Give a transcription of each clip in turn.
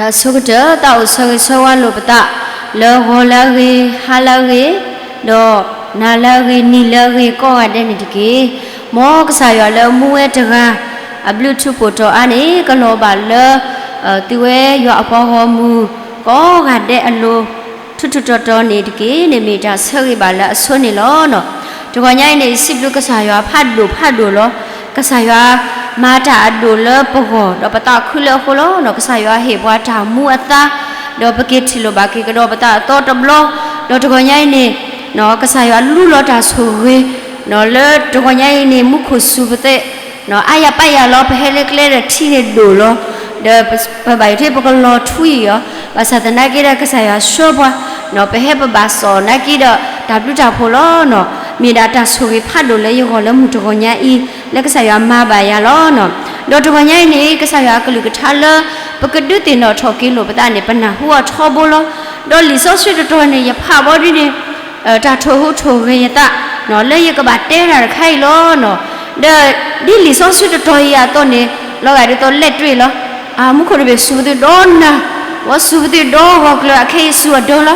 အဆိကတၢၢ် သးအိၣ်ဆၢဂ့ၤဆၢဝါလိာ်ပသး လၢဂီၤလၢအဂ့ၤ, ဟါလၢအဂ့ၤ, ဒီးနၤလၢအဂ့ၤ, နံၤလၢအဂ့ၤ ကိးဂၤဒဲးန့ၣ်တက့ၢ်. မ်ကစၢ်ယွၤလၢမူဝဲတဂၤ အဘျုးထူးဖှိၣ်တီၤအါန့ၣ် ကလီၤဘၣ်လၢ သုဝဲယွၤအပှၤဂီၢ်မုၢ် ကိးဂၤဒဲးအလိၤ ထူးထူးတီၤတီၤန့ၣ်တက့ၢ်. န့ၣ်မ့ၢ်တၢ်ဆၢဂ့ၤဘၣ်လၢအဆိန့ၣ်လီၤ. တဂီၤညါအံၤန့ၣ် ယစံးဘျုးကစၢ်ယွၤဖးဒိၣ်ဖးဒိၣ်လီၤ. ကစၢ်ယွၤမၤတၢ်အဒိၣ်လၢပဂီၢ် ဒီးပသးခုလၢအဃိလီၤ. ကစၢ်ယွၤဟ့ၣ်ပှၤတၢ်မူအသါ ဒီးပက့ၤထံၣ်လိာ်ဘၣ်က့ၤကဒီးပသးအသီတဘျီ, ဒီးတဂီၤညါအံၤန့ၣ် ကစၢ်ယွၤလူလီၤတၢ်ဆိၣ်ဂ့ၤ လၢတဂီၤညါအံၤန့ၣ် မူခိၣ်စူၤပသ့ၣ် အါယၤပာ်ယၤလီၤ. ပဟဲလၢကျဲဒီးထံန့ၣ်ဒိၣ်လီၤ. ဒီးပဘၣ်ယိၣ်ထံပကလီၤထွံအီၤ, ဘၣ်ဆၣ်သနာ်က့ဒီး ကစၢ်ယွၤဆှၢပှၤ ပဟဲပဘၣ်စိာ်နာ်က့ဒီး တၢ်ဘျုးတၢ်ဖှိၣ်လီၤ. မ့ၢ်ဒၣ်တၢ်ဆိၣ်ဂ့ၤဖးဒိၣ်လၢယဂီၢ်လၢမုၢ်တဂီၤညါအံၤ လၢကစၢ်ယွၤမၤဘၣ်ယၤလီၤ. ဒီးတဂီၤညါအံၤန့ၣ် ကစၢ်ယွၤအကလုၢ်ကထါလၢ ပကဒုးသ့ၣ်နီၣ်ထီၣ်က့ၤလိာ်ပသးန့ၣ် ပနၢ်ဟူအီၤထီဘိလီၤ. ဒီးလံာ်စီဆှံတတီၤန့ၣ် ယဖးဘီဒ်န့ၣ် တၢ်ထိၣ်ဟူးထိၣ်ဂဲၤယသး လၢယကဘၣ်တဲတၢ်တခါအံၤလီၤ. ဒီးဒ်လံာ်စီဆှံတတီၤအံၤအသိးန့ၣ် လီၤဂာ်ဒ်သိးလဲၣ်တြ့ၣ်လီၤ. အမူခိၣ်တဘ့ၣ်စူၤပသ့ၣ်ဒီးနၤ, ဝဲစူၤပသ့ၣ်ဒီးဂီၤကျၢၤ အခဲအံၤစူၤအဒၢလီ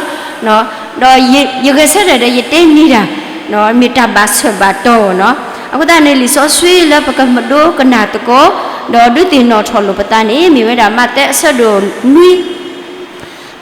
ၤ. ဒီးယဂဲၤဆၢထၢၣ်ဒီးယတဲန့ၢ်တၢ် မ့ၢ်တၢ်ဘၣ်ဆၢဘၣ်တီၢ်နီၤ. အဃိသတးန့ၣ် လံာ်စီဆှံလၢပကမဒိကနၣ်သကိး ဒီးဒုးသ့ၣ်နီၣ်ထီၣ်လိာ်ပသးန့ၣ် မ့ၢ်ဝဲဒၣ်မးသဲအဆၢဒိၣ်နွံ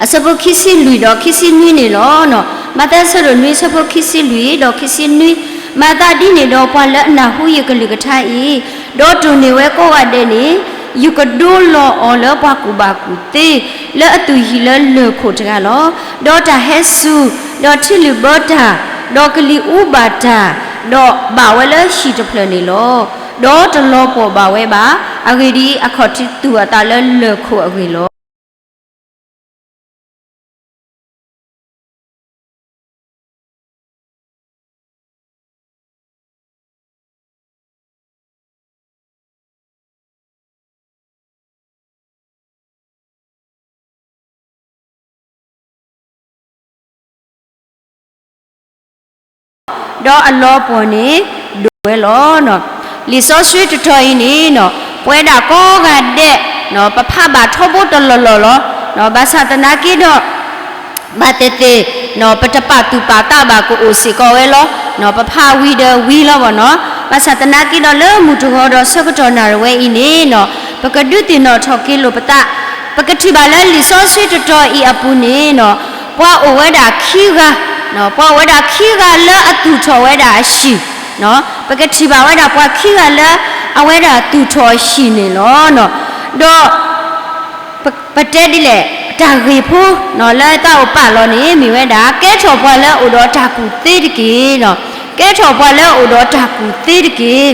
အဆၢဖိခံဆံလွံၢ်ဒီးခံဆံနွံန့ၣ်လီၤ. မးသဲအဆၢဒိၣ်နွံ အဆၢဖိခံဆံလွံၢ်ဒီးခံဆံနွံ, မၤသးဒ်န့ၣ်ဒီး ပှၤလၢအနၢ်ဟူယကလုၢ်ကထါအံၤ ဒီးတိၢ်န့ၢ်ဝဲကိးဂၤဒဲးန့ၣ် ယကဒိလီၤအီၤလၢပှၤကူၣ်ဘၣ်ကူၣ်သ့ လၢအသူၣ်ဟံၣ်လၢလၢၢ်ခိၣ်တဂၤလီၤ. ဒီးတၢ်ဟဲစူၤ, ဒီးထံလုၣ်ဘၢတၢ်, ဒီးကလံၤအူဘၣ်တၢ်, ဒီးဘၣ်ဝဲလၢဟံၣ်တဖျၢၣ်န့ၣ်လီၤ. ဒီးတလီၤပှီၢ်ဘၣ်ဝဲဘၣ်. အဂ့ၢ်ဒ်အံၤ, အခီၣ်ထံးသူၣ်အသးလၢလၢၢ်ခိၣ်အဂ့ၢ်လီၤ. ဒီးအလီၤပှီၢ်န့ၣ် ဒိၣ်ဝဲလီၤ. လံာ်စီဆှံတတီၤအံၤန့ၣ် ပဝဲဒၣ်ကိးဂၤဒဲး ပဖးဘၣ်ထီဘိတလီၢ်လီၢ်လီၤ. ဘၣ်ဆၣ်သနာ်က့ဒီး ဘၣ်သ့ၣ်သ့ၣ် ပတပာ်သူၣ်ပာ်သးဘၣ် ကအိၣ်စ့ၢ်ကီးဝဲလီၤ. ပဖးဝံၤဒီးဝံၤလီၤဘၣ်နီၤ. ဘၣ်ဆၣ်သနာ်က့ဒီး လၢမုၢ်တဂီၤဒီးဆၢကတီၢ်နၣ်ရံၣ်ဝဲအံၤန့ၣ် ပကဒုးသ့ၣ်နီၣ်ထီၣ်က့ၤလိာ်ပသး, ပကထံၣ်ဘၣ်လၢလံာ်စီဆှံတတီၤအံၤအပူၤန့ၣ် ပှၤအိၣ်ဝဲဒၣ်ခံဂၤ, ပှၤအိၣ်ဝဲဒၣ်ခံဂၤလၢအသူၣ်ထီၣ်ဝဲဒၣ်အဟံၣ်, ပကထံၣ်ဘၣ်ဝဲဒၣ်ပှၤခံဂၤလၢအဝဲဒၣ်သူၣ်ထီၣ်အဟံၣ်န့ၣ်လီၤ. ဒီး ပတဲဒ်လဲၣ်, တၢ်ဂ့ၢ်ဖိလၢသးအိၣ်ပာ်လီၤန့ၣ် မ့ၢ်ဝဲဒၣ် ကဲထီၣ်ပှၤလၢအအိၣ်ဒီးတၢ်ကူၣ်သ့တက့ၢ်. ကဲထီၣ်ပှၤလၢအအိၣ်ဒီးတၢ်ကူၣ်သ့တက့ၢ်.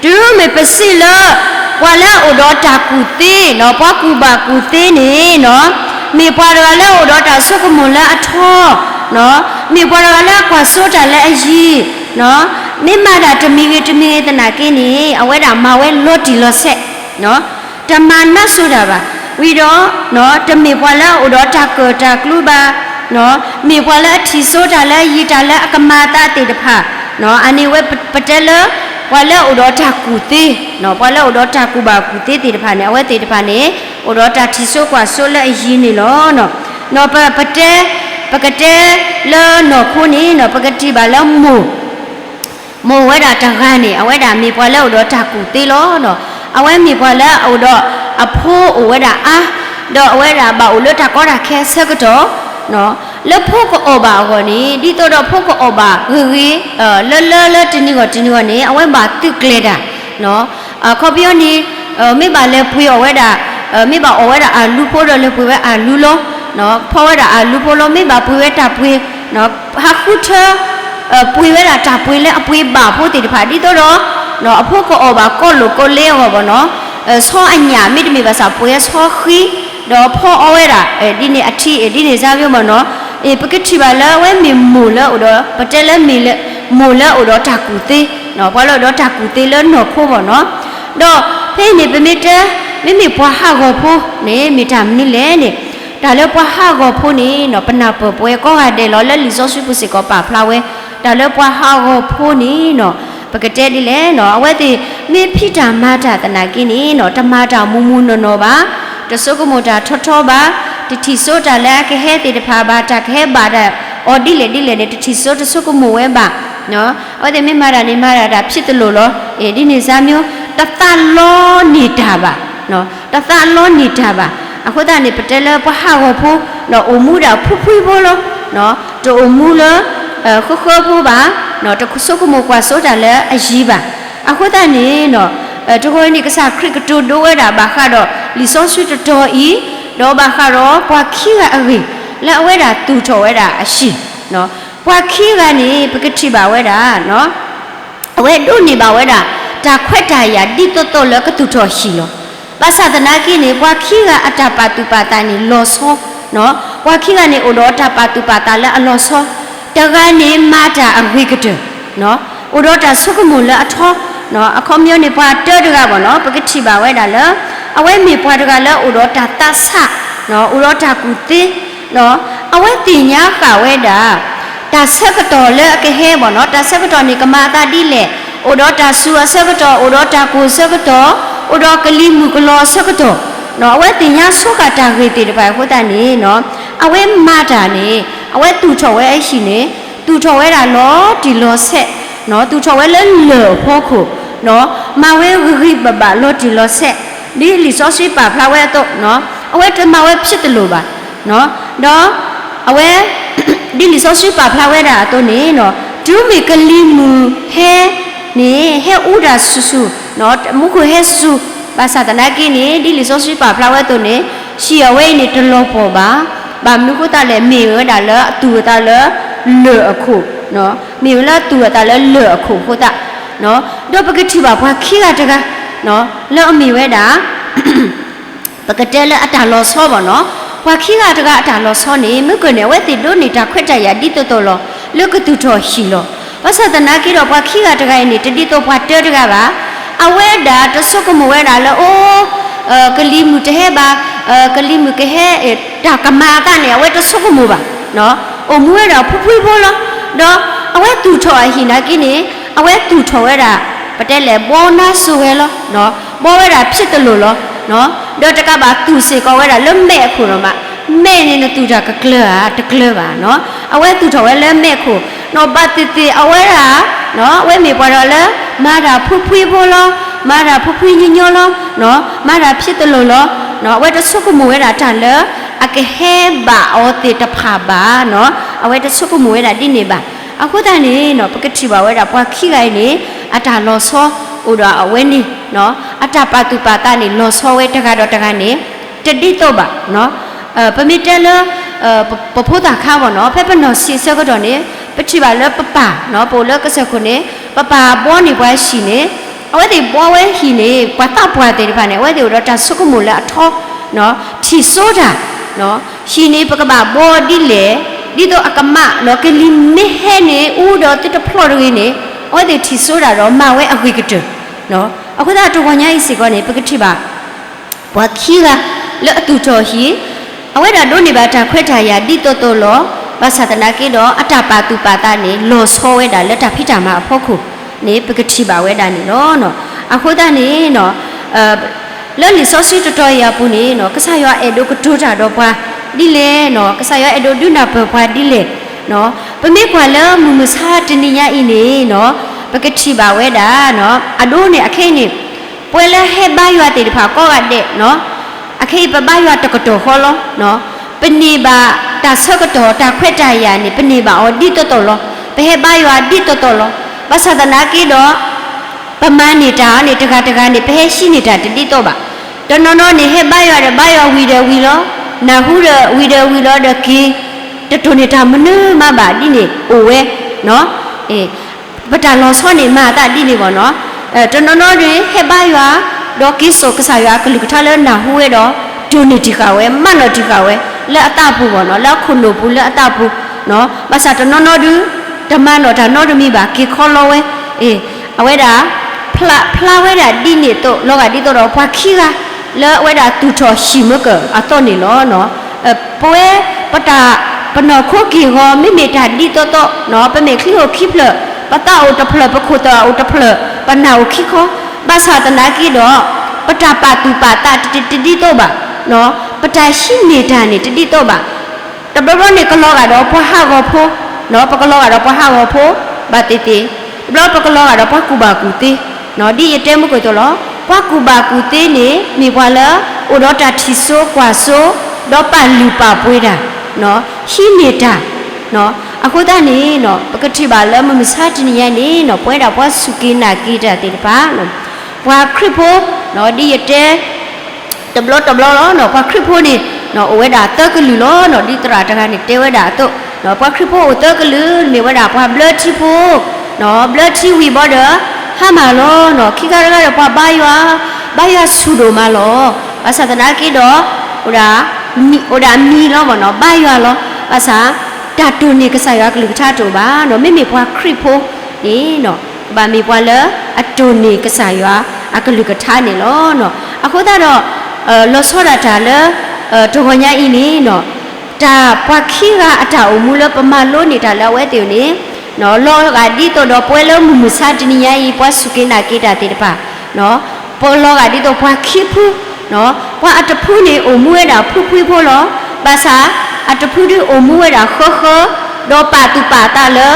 တုၤမ့ၢ်ပစံးလၢ ပှၤလၢအအိၣ်ဒီးတၢ်ကူၣ်သ့, ပှၤကူၣ်ဘၣ်ကူၣ်သ့န့ၣ် မ့ၢ်ပှၤတဂၤလၢအအိၣ်ဒီးတၢ်ဆိကမိၣ်လၢအထီ, မ့ၢ်ပှၤတဂၤလၢအကွၢ်စိတၢ်လၢအယံၤ, မ့ၢ်မၤတၢ်တမံၤဂ့ၤတမံၤဂ့ၤသနာ်က့န့ၣ် အဝဲဒၣ်မၤဝဲလီၤတံၢ်လီၤဆဲး တမၤနးစိၤတၢ်ဘၣ်. ဝံၤဒီး တမ့ၢ်ပှၤလၢအအိၣ်ဒီးတၢ်ကၢၣ်တၢ်ကျူဘၣ်, မ့ၢ်ပှၤလၢအထံၣ်စိတၢ်လၢအယံၤ တၢ်လၢအကမၤအသးသ့ၣ်တဖၣ်, အန့ၣ်ဝဲပတဲလၢ ပှၤလၢအအိၣ်ဒီးတၢ်ကူၣ်သ့, ပှၤလၢအအိၣ်ဒီးတၢ်ကူၣ်ဘၣ်ကူၣ်သ့သ့ၣ်တဖၣ်န့ၣ် အဝဲသ့ၣ်တဖၣ်န့ၣ် အိၣ်ဒီးတၢ်ထံၣ်စိကွၢ်စိလၢအယံၤန့ၣ်လီၤ. ပတဲ, ပကတဲလၢနီၢ်ခိန့ၣ် ပကထံၣ်ဘၣ်လၢမိၢ် မိၢ်ဝဲဒၣ်တဂၤန့ၣ် အဝဲဒၣ်မ့ၢ်ပှၤလၢအအိၣ်ဒီးတၢ်ကူၣ်သ့လီၤ. အဝဲမ့ၢ်ပှၤလၢအအိၣ်ဒီးအဖိအိၣ်ဝဲဒၣ်အါ, ဒီးအဝဲဒၣ်ဘၣ်အိၣ်လၢတၢ်ကီတၢ်ခဲအဆၢကတီၢ်, လၢဖိကအီၣ်ဘၣ်အဂီၢ်န့ၣ် ဒ်သိးဒီးဖိကအီၣ်ဘၣ်ဂ့ၤဂ့ၤ, လၢလၢလၢတနံၤဂီၢ်တနံၤဂီၢ်န့ၣ် အဝဲဘၣ်သုးကျဲၤတၢ် အခီပညီန့ၣ် မ့ၢ်ဘၣ်လဲၤပှ့ၤအီၣ်ဝဲဒၣ်, မ့ၢ်ဘၣ်အီၣ်ဝဲဒၣ်အၣ်လူဖိဒီးလဲၤပှ့ၤဝဲအၣ်လူလီၤ. ဖီဝဲဒၣ်အၣ်လူဖိလီၤ, မ့ၢ်ဘၣ်ပှ့ၤဝဲတၢ်ပှ့ၤ, ဟးဃုထၢ ပှ့ၤဝဲဒၣ်တၢ်ပှ့ၤလၢအပှ့ၤဘၣ်ဖိသ့ၣ်တဖၣ် ဒ်သိးဒီး အဖိကအီၣ်ဘၣ်ကီလိာ်ကီလဲအဂီၢ်ဘၣ်နီၤ, ဆီအညၣ်မ့တမ့ၢ်ဘၣ်ဆၣ်ပှ့ၤဆီဃံ, ဒီးဖီအီၣ်ဝဲဒၣ် ဒ်န့ၣ်အထံ ဒ်န့ၣ်စၢ်ဘျီဘၣ်နီၤ, ပကထံၣ်ဘၣ်လၢအဝဲမ့ၢ်မိၢ်လၢအိၣ်ဒီး ပတဲလၢမ့ၢ်လၢ မိၢ်လၢအိၣ်ဒီးတၢ်ကူၣ်သ့, ပှၤလၢအိၣ်ဒီးတၢ်ကူၣ်သ့လၢနီၢ်ခိဘၣ်နီၤ. ဒီးဖဲအံၤန့ၣ် ပမ့ၢ်တဲ မ့မ့ၢ်ပှၤဟးဂီၤဖိန့ၣ် မ့ၢ်တၢ်မနုၤလဲၣ်န့ၣ်, တၢ်လၢပှၤဟးဂီၤဖိန့ၣ်နီၤ ပနၢ်ပၢၢ်ပဝဲကိးဂၤဒဲးလီၤ လၢလံာ်စီဆှံပူၤစ့ၢ်ကီးပာ်ဖျါဝဲ, တၢ်လၢပှၤဟးဂီၤဖိန့ၣ်နီၤ ပကတဲဒ်လဲၣ်နီၤ အဝဲသ့ၣ်မ့ၢ်ဖံးတၢ်မၤတၢ်သနာ်က့န့ၣ်နီၤ တမၤတၢ်မူမူနီၢ်နီၢ်ဘၣ် တဆိကမိၣ်တၢ်ထီထီဘၣ်, တထံၣ်စိတၢ်လၢအကဟဲသ့ၣ်တဖၣ်ဘၣ်, တၢ်ကဟဲဘၣ်ဒၣ်အီၤဒ်လဲၣ်ဒ်လဲၣ်န့ၣ် တထံၣ်စိတဆိကမိၣ်ဝဲဘၣ်. အဝဲသ့ၣ်မ့ၢ်မၤတၢ်န့ၣ် မၤတၢ်တၢ်ဖျ့တလိာ်လီၤ. ဒ်န့ၣ်စါမ့ၢ် တသးလီန့ၢ်တၢ်ဘၣ်, တသးလီန့ၢ်တၢ်ဘၣ်. အဃိသတးန့ၣ် ပတဲလၢပှၤဟးဂီၤဖိ အိၣ်မူဒၣ်ဖှံဖှံဖိလီၤ. တအိၣ်မူလၢ ဃၢဃၢဖိဘၣ်, တဆိကမိၣ်ကွၢ်စိတၢ်လၢအယံၤဘၣ်. အဃိသတးန့ၣ် တဂီၤအံၤန့ၣ် ကစၢ်ခရံာ်ကတိၤဒိဝဲဒၣ်ဘၣ်ဃးဒီး လံာ်စီဆှံတတီၤအံၤ, ဒီးဘၣ်ဃးဒီးပှၤခံဂၤအဂ့ၢ် လၢအဝဲဒၣ်သူၣ်ထီၣ်ဝဲဒၣ်အဟံၣ်, ပှၤခံဂၤန့ၣ် ပကထံၣ်ဘၣ်ဝဲဒၣ် အဝဲဒိးန့ၢ်ဘၣ်ဝဲဒၣ် တၢ်ခွဲးတၢ်ယာ်ဒ်သိးသိးလၢကသူၣ်ထီၣ်ဟံၣ်လီၤ. ဘၣ်ဆၣ်သနာ်က့န့ၣ် ပှၤခံဂၤအတၢ်ပာ်သူၣ်ပာ်သးန့ၣ်လီၤဆီ, ပှၤခံဂၤန့ၣ်အိၣ်ဒီးတၢ်ပာ်သူၣ်ပာ်သးလၢအလီၤဆီ, တဂၤန့ၣ်မၤတၢ်အဂ့ၤကတၢၢ်, အိၣ်ဒီးတၢ်ဆိကမိၣ်လၢအထီ, အခီပညီန့ၣ် ပှၤတၢတဂၤဘၣ်နီၤ ပကထံၣ်ဘၣ်ဝဲဒၣ်လၢ အဝဲမ့ၢ်ပှၤတဂၤလၢအိၣ်ဒီးတၢ်သးဆး, အိၣ်ဒီးတၢ်ကူၣ်သ့ အဝဲသ့ၣ်ညါဃာ်ဝဲဒၣ် တၢ်ဆၢကတီၢ်လၢအကဟဲဘၣ်နီၤ, တၢ်ဆၢကတီၢ်န့ၣ် ကမၤအသးဒ်လဲၣ်, အိၣ်ဒီးတၢ်စူၤအဆၢကတီၢ်, အိၣ်ဒီးတၢ်ကိၢ်ဆၢကတီၢ်, အိၣ်ဒီးကလံၤမုၢ်ကလီၤအဆၢကတီၢ်, အဝဲသ့ၣ်ညါဆိဃာ်တၢ်ဂ့ၢ်သ့ၣ်တဖၣ်အဃိသတးန့ၣ် အဝဲမၤတၢ်န့ၣ် အဝဲသူၣ်ထီၣ်ဝဲအဟံၣ်န့ၣ် သူၣ်ထီၣ်ဝဲဒၣ်လီၤတံၢ်လီၤဆဲး, သူၣ်ထီၣ်ဝဲလၢလၢၢ်အဖီခိၣ်, မၤဝဲဂ့ၤဂ့ၤဘၣ်ဘၣ်လီၤတံၢ်လီၤဆဲး, ဒ်လံာ်စီဆှံပာ်ဖျါဝဲအသိး, အဝဲတမၤဝဲဖျ့တလိာ်ဘၣ်, ဒီးအဝဲ ဒ်လံာ်စီဆှံပာ်ဖျါဝဲဒၣ်အသိးန့ၣ် တုၤမ့ၢ်ကလံၤမုၢ်ဟဲန့ၣ် ဟဲအူတၢ်ဆူၣ်ဆူၣ်, မူခိၣ်ဟဲဆူၣ်, ဘၣ်ဆၣ်သနာ်က့န့ၣ် ဒ်လံာ်စီဆှံပာ်ဖျါဝဲအသိးန့ၣ် ဟံၣ်အဝဲအံၤန့ၣ်တလီၤပှီၢ်ဘၣ်. ဘၣ်မနုၤအဃိသတးလဲၣ်, မ့ၢ်ဝဲဒၣ်လၢအသူၣ်အသးလၢလၢၢ်အခိၣ်, မ့ၢ်ဝဲလၢအသူၣ်အသးလၢလၢၢ်အခိၣ်အဃိသတး, ဒီးပကထံၣ်ဘၣ်ပှၤခံဂၤတဂၤ လၢအမ့ၢ်ဝဲဒၣ် ပကတဲလၢအတၢ်လီၤဆီဘၣ်နီၤ, ပှၤခံဂၤတဂၤအတၢ်လီၤဆီန့ၣ် မ့ၢ်ကၢၢ်န့ၣ် အဝဲသ့ၣ်ဒိးန့ၢ်တၢ်ခွဲးတၢ်ယာ်ဒ်သိးသိးလီၤ လၢကသူၣ်ထီၣ်ဟံၣ်လီၤ. ဘၣ်ဆၣ်သနာ်က့ဒီး ပှၤခံဂၤတဂၤအံၤန့ၣ် တဒ်သိးပှၤတၢတဂၤဘၣ်, အဝဲဒၣ်တဆိကမိၣ်ဝဲဒၣ်လၢ အိၣ် ကလံၤမုၢ်တဟဲဘၣ်, ကလံၤမုၢ်ကဟဲ တၢ်ကမၤအသးန့ၣ် အဝဲတဆိကမိၣ်ဘၣ်, အိၣ်မူဝဲဒၣ်ဖှံဖှံဖိလီၤ. ဒီးအဝဲသူၣ်ထီၣ်အဟံၣ်နာ်က့န့ၣ် အဝဲသူၣ်ထီၣ်ဝဲဒၣ် ပတဲလဲၣ် ဘီနါစိၤဝဲလီၤ, ဘီဝဲဒၣ်ဖျ့တလိာ်လီၤ, ဒီးတကးဘၣ်သူၣ်စ့ၢ်ကီးဝဲဒၣ်လၢမဲးအခိၣ်လီၤမး, မဲးန့ၣ်နသူၣ်တၢ်ကကျၢၤဧါ, တကျၢၤဘၣ်နီၤ, အဝဲသူၣ်ထီၣ်ဝဲလၢမဲးခိၣ်, ဘၣ်သ့ၣ်သ့ၣ်အဝဲဒၣ် အဝဲမ့ၢ်ပှၤဒီးလၢ မၤတၢ်ဖှံဖှံဖိလီၤ, မၤတၢ်ဖှံဖှံညီညီလီၤ, မၤတၢ်ဖျ့တလိာ်လီၤ, အဝဲတဆိကမိၣ်ဝဲဒၣ်တၢ်လၢ အကဟဲဘၣ်အီၤသ့ၣ်တဖၣ်ဘၣ်နီၤ, အဝဲတဆိကမိၣ်ဝဲဒၣ်ဒ်န့ၣ်ဘၣ်. အဃိသတးန့ၣ် ပကထံၣ်ဘၣ်ဝဲဒၣ်ပှၤခံဂၤအံၤန့ၣ် အတၢ်လီၤဆီအိၣ်ဒီးအဝဲန့ၣ်, အတၢ်ပာ်သူၣ်ပာ်သးန့ၣ် လီၤဆီဝဲတဂၤဒီးတဂၤန့ၣ် တဒ်သိးဘၣ်. ပမ့ၢ်တဲလၢ ပဖိသၣ်ခါဘၣ်နီၤ, ဖဲပနီၢ်ဆံးဆၢကတီၢ်န့ၣ် ပထံၣ်ဘၣ်လၢပပၢ် ပအိၣ်လၢကစၢၢ်ခိၣ်န့ၣ် ပပၢ်ဘီန့ၢ်ပှၤဟံၣ်န့ၣ်, အဝဲသ့ၣ်ဘီဝဲဟံၣ်န့ၣ် ပှၤသးပှၢ်သ့ၣ်တဖၣ်န့ၣ် အဝဲသ့ၣ်အိၣ်ဒီးတၢ်ဆိကမိၣ်လၢအထီ, ထံၣ်စိတၢ် ဟံၣ်န့ၣ် ပကဘၣ်ဘီဒ်လဲၣ်, ဒ်သိးအကမၣ်ဒီးကလံၤမ့ၢ်ဟဲန့ၣ် အူဒီးသုတဖျီၣ်တဂ့ၤန့ၣ်, အဝဲသ့ၣ်ထံၣ်စိတၢ်ဒီးမၤဝဲအဂ့ၤကတၢၢ်. အဃိသတးတဂီၤညါအံၤစ့ၢ်ကီးန့ၣ် ပကထံၣ်ဘၣ် ပှၤခံဂၤလၢအသူၣ်ထီၣ်ဟံၣ်, အဝဲဒၣ်ဒိးန့ၢ်ဘၣ်တၢ်ခွဲးတၢ်ယာ်ဒ်သိးသိးလီၤ. ဘၣ်ဆၣ်သနာ်က့ဒီး အတၢ်ပာ်သူၣ်ပာ်သးန့ၣ် လီၤဆီဝဲဒၣ်လၢတၢ်ဖံးတၢ်မၤအဖီခိၣ်န့ၣ် ပကထံၣ်ဘၣ်ဝဲဒၣ်န့ၣ်လီၤ. အဃိသတးန့ၣ် လၢလံာ်စီဆှံတတီၤအံၤအပူၤန့ၣ် ကစၢ်ယွၤအဲၣ်ဒိးကတိၤတၢ်ဒီးပှၤဒ်လဲၣ်, ကစၢ်ယွၤအဲၣ်ဒိးဒုးနၢ်ပၢၢ်ပှၤဒ်လဲၣ်. ပမ့ၢ်ကွၢ်လၢမုၢ်မဆါတနံၤညါအံၤန့ၣ် ပကထံၣ်ဘၣ်ဝဲဒၣ် အဒိန့ၣ် အခဲအံၤန့ၣ် ပှၤလၢဟဲဘါယွၤသ့ၣ်တဖၣ်ကိးဂၤဒဲး အခဲအံၤပဘါယွၤတကတီၢ်ဃီလီၤ. ပန့ၢ်ဘၣ်တၢ်ဆၢကတီၢ် တၢ်ခွဲးတၢ်ယာ်န့ၣ် ပန့ၢ်ဘၣ်အီၤဒ်သိးသိးလီၤ. ပဟဲဘါယွၤဒ်သိးသိးလီၤ. ဘၣ်ဆၣ်သနာ်က့ဒီး ပမၤန့ၢ်တၢ်န့ၣ် တဂၤတဂၤန့ၣ် ပဟဲဟံးန့ၢ်တၢ်တဒ်သိးဘၣ်. တနီၤနီၤန့ၣ် ဟဲဘါယွၤဒီးဘါယွၤဝံၤဒီးဝံၤလီၤ. နၢ်ဟူဒီးဝံၤဒီးဝံၤလီၤဒီးက့ၤ တတိၢ်န့ၢ်တၢ်မနုၤမးဘၣ်ဒ်န့ၣ်အိၣ်ဝဲ ပတၢ်လီၤဆီန့ၣ် မၤအသးဒ်န့ၣ်ဘၣ်နီၤ. တနီၤနီၤန့ၣ် ဟဲဘါယွၤ ဒီးက့ၤစိာ်ကစၢ်ယွၤအကလုၢ်ကထါလၢနၢ်ဟူဝဲဒီး တိၢ်န့ၢ်တံၢ်ဃာ်ဝဲ မၤနီၣ်တံၢ်ဃာ်ဝဲ လၢအသးပူၤဘၣ်နီၤ လၢအခိၣ်နူာ်ပူၤလၢအသးပူၤ. ဘၣ်ဆၣ်တနီၤနီၤဒုး တမၤနီၣ်တၢ်နီတမံၤဘၣ် က့ၤခီလီဝဲ အဝဲဒၣ် ဖျါဝဲဒၣ်ဒ်န့ၣ်အသိး လီၤဂာ်ဒ်သိးဒီးပှၤခံဂၤ လၢအဝဲဒၣ်သူၣ်ထီၣ်ဟံၣ်မ့ၢ်ကၢၢ်အသီန့ၣ်လီၤ. ပဝဲ ပတၢ် ပနီၢ်ခိက့ၢ်ဂီၤ မ့မ့ၢ်တၢ်ဒ်သိးသိး ပမဲာ်ချံအိၣ်ခံဖျၢၣ် ပသးအိၣ်တဖျၢၣ် ပခိၣ်သၣ်အိၣ်တဖျၢၣ် ပနၢ်အိၣ်ခံခီ ဘၣ်ဆၣ်သနာ်က့ဒီး ပတၢ်ပာ်သူၣ်ပာ်သးတဒ်သိးဘၣ်. ပတၢ်ဟံးန့ၢ်တၢ်န့ၣ် တဒ်သိးဘၣ်. တဘျီဘျီန့ၣ် ကလီၤဂာ်ဒီးပှၤဟးဂီၤဖိ, ပကလီၤဂာ်ဒီးပှၤဟးဂီၤဖိ ဘၣ်သ့ၣ်သ့ၣ်, တဘျီပကလီၤဂာ်ဒီးပှၤကူၣ်ဘၣ်ကူၣ်သ့, ဒ်ယတဲမုၢ်ကၢၢ်သိးလီၤ. ပှၤကူၣ်ဘၣ်ကူၣ်သ့န့ၣ် မ့ၢ်ပှၤလၢ အိၣ်ဒီးတၢ်ထံၣ်စိကွၢ်စိ, ဒီးပာ်လုၢ်ပာ်ပှ့ၤတၢ်, ဟံးန့ၢ်တၢ်, အဃိသတးန့ၣ် ပကထံၣ်ဘၣ်လၢမုၢ်မဆါတနံၤညါန့ၣ် ပဝဲဒၣ်ပှၤစူၢ်က့ၤနာ်က့ၤတၢ်သ့ၣ်တဖၣ် ပှၤခရံာ်ဖိ ဒ်ယတဲ တဘျီတဘျီလီၤ. ပှၤခရံာ်ဖိန့ၣ် အိၣ်ဝဲဒၣ်သၢကလုာ်လီၤ. ဒ်သရၣ်တဂၤန့ၣ်တဲဝဲဒၣ်အသိး, ပှၤခရံာ်ဖိအိၣ်သၢကလုာ် မ့ၢ်ဝဲဒၣ်ပှၤဘျၢထံဖိ, ဘျၢထံဝံၤဘၣ်ဒီး ဟါမၢ်လီၤ. ခံခါတခါဒီးပှၤဘါယွၤ, ဘါယွၤဆူၣ်ဒိၣ်မးလီၤ. ဘၣ်ဆၣ်သနာ်က့ဒီး အိၣ်ဒၣ်မံၤလီၤမ့ၢ်နီၤ, ဘါယွၤလီၤ. ဘၣ်ဆၣ် တၢ်တိၢ်န့ၢ်ကစၢ်ယွၤအကလုၢ်ကထါတအိၣ်ဘၣ်နီၤ. မ့မ့ၢ်ပှၤခရံာ်ဖိန့ၣ် ကဘၣ်မ့ၢ်ပှၤလၢအတိၢ်န့ၢ်ကစၢ်ယွၤအကလုၢ်ကထါန့ၣ်လီၤ. အဃိသတးဒီး လီၤဆီဒၣ်တၢ်လၢ တဂီၤညါအံၤန့ၣ် တၢ်ပှၤခံဂၤအတၢ်အိၣ်မူလၢပမၤလိန့ၢ်တၢ်လၢအဝဲသ့ၣ်န့ၣ် လီၤဂာ်ဒ်သိးဒီးပဝဲလၢမုၢ်မဆါတနံၤညါအံၤ ပှၤစူၢ်က့ၤနာ်က့ၤတၢ်သ့ၣ်တဖၣ် ပလီၤဂာ်ဒ်သိးပှၤခံဖု, ပှၤအတဖုန့ၣ်အိၣ်မူဝဲဒၣ်ဖှံဖှံဖိလီၤ. ဘၣ်ဆၣ် အတဖုဒုးအိၣ်မူဝဲဒၣ်ဃၢဃၢ, ဒီးပာ်သူၣ်ပာ်သးလၢ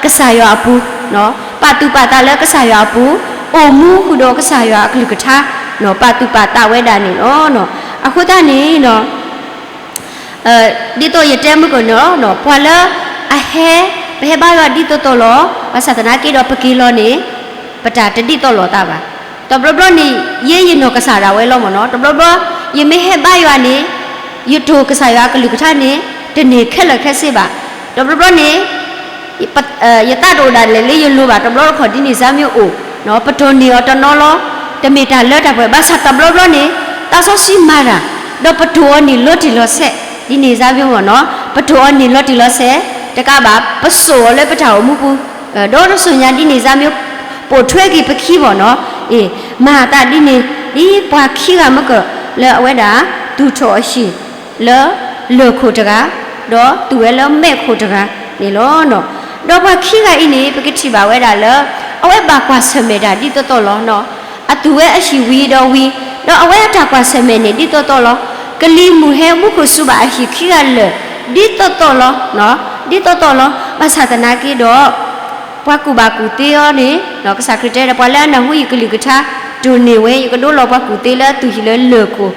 ကစၢ်ယွၤအပူၤ, ပာ်သူၣ်ပာ်သးလၢကစၢ်ယွၤအပူၤ, အိၣ်မူဃုာ်ဒီးကစၢ်ယွၤအကလုၢ်ကထါ, ပာ်သူၣ်ပာ်သးဝဲဒၣ်န့ၣ်လီၤ. အဃိသတးန့ၣ် ဒ်သိးယတဲမုၢ်ကၢၢ်န့ၣ်လီၤ, ပှၤလၢအဟဲ, ပဟဲဘါယွၤဒ်သိးသိးလီၤ. ဘၣ်ဆၣ်သနာ်က့ဒီးပက့ၤလီၤန့ၣ် ပတၢ်တဒ်သိးလိာ်သးဘၣ်. တဘျီဘျီန့ၣ် ယဲယနီၢ်ကစၢ်ဒၣ်ဝဲလီၤမ့ၢ်နီၤ. တဘျီဘျီ ယမ့ၢ်ဟဲဘါယွၤန့ၣ် ယတိၢ်ကစၢ်ယွၤအကလုၢ်ကထါန့ၣ် တန့ၢ်ခဲလၢာ်ခဲဆ့ဘၣ်. တဘျီဘျီန့ၣ် ယသးတအိၣ်ဒၣ်လဲာ်လၢယလိၤဘၣ်. တဘျီတခီၣ်ဒ်န့ၣ်စၢ်မ့ၢ်အိၣ်, ပတိၢ်န့ၢ်အီၤတနီၤလီၤ. တမ့ၢ်တၢ်လၢတၢ်ပှဲၤ, ဘၣ်ဆၣ်တဘျီဘျီန့ၣ် သးစီဆှံမၤတၢ်, ဒီးပတိၢ်အီၤန့ၢ်လီၤတံၢ်လီၤဆဲး, ဒ်န့ၣ်စၢ်မ့ၢ်မ့ၢ်နီၤ, ပတိၢ်အီၤန့ၢ်လီၤတံၢ်လီၤဆဲး, တကးဘၣ် ပစိာ်အီၤလၢပတၢ်အိၣ်မူပူၤ, ဒီးတစိၤညါဒ်န့ၣ်စၢ်မ့ၢ် ပိာ်ထွဲက့ၤပခံမ့ၢ်နီၤ. အ့ၣ်, မၤသးဒ်န့ၣ် ဒ်ပှၤခံဂၤမုၢ်ကၢၢ်လၢအဝဲဒၣ် သူၣ်ထီၣ်အဟံၣ် လၢလၢၢ်ခိၣ်တဂၤ, ဒီးသူၣ်ဝဲလၢမဲာ်ခိၣ်တဂၤန့ၣ်လီၤ. ဒီးပှၤခံဂၤအံၤန့ၣ် ပကထံၣ်ဘၣ်ဝဲဒၣ်လၢ အဝဲဘၣ်ကွၢ်ဆၢၣ်မဲာ်တၢ်ဒ်သိးသိးလီၤ. အသူၣ်ဝဲအဟံၣ်ဝံၤဒီးဝံၤ, ဒီးအဝဲအတၢ်ကွၢ်ဆၢၣ်မဲာ်န့ၣ်ဒ်သိးသိးလီၤ. ကလံၤမုၢ်ဟဲမူခိၣ်စူၤဘၣ်အဟံၣ်ခံဂၤလၢာ် ဒ်သိးသိးလီၤ, ဒ်သိးသိးလီၤ. ဘၣ်ဆၣ်သနာ်က့ဒီး ပှၤကူၣ်ဘၣ်ကူၣ်သ့အီၤန့ၣ် ကစၢ်ခရံာ်တဲဒီး ပှၤလၢအနၢ်ဟူယကလုၢ်ကထါ တိၢ်န့ၢ်ဝဲ ယကဒိလီၤပှၤကူၣ်သ့လၢအသူၣ်ဟံၣ်လၢလၢၢ်ခိၣ်,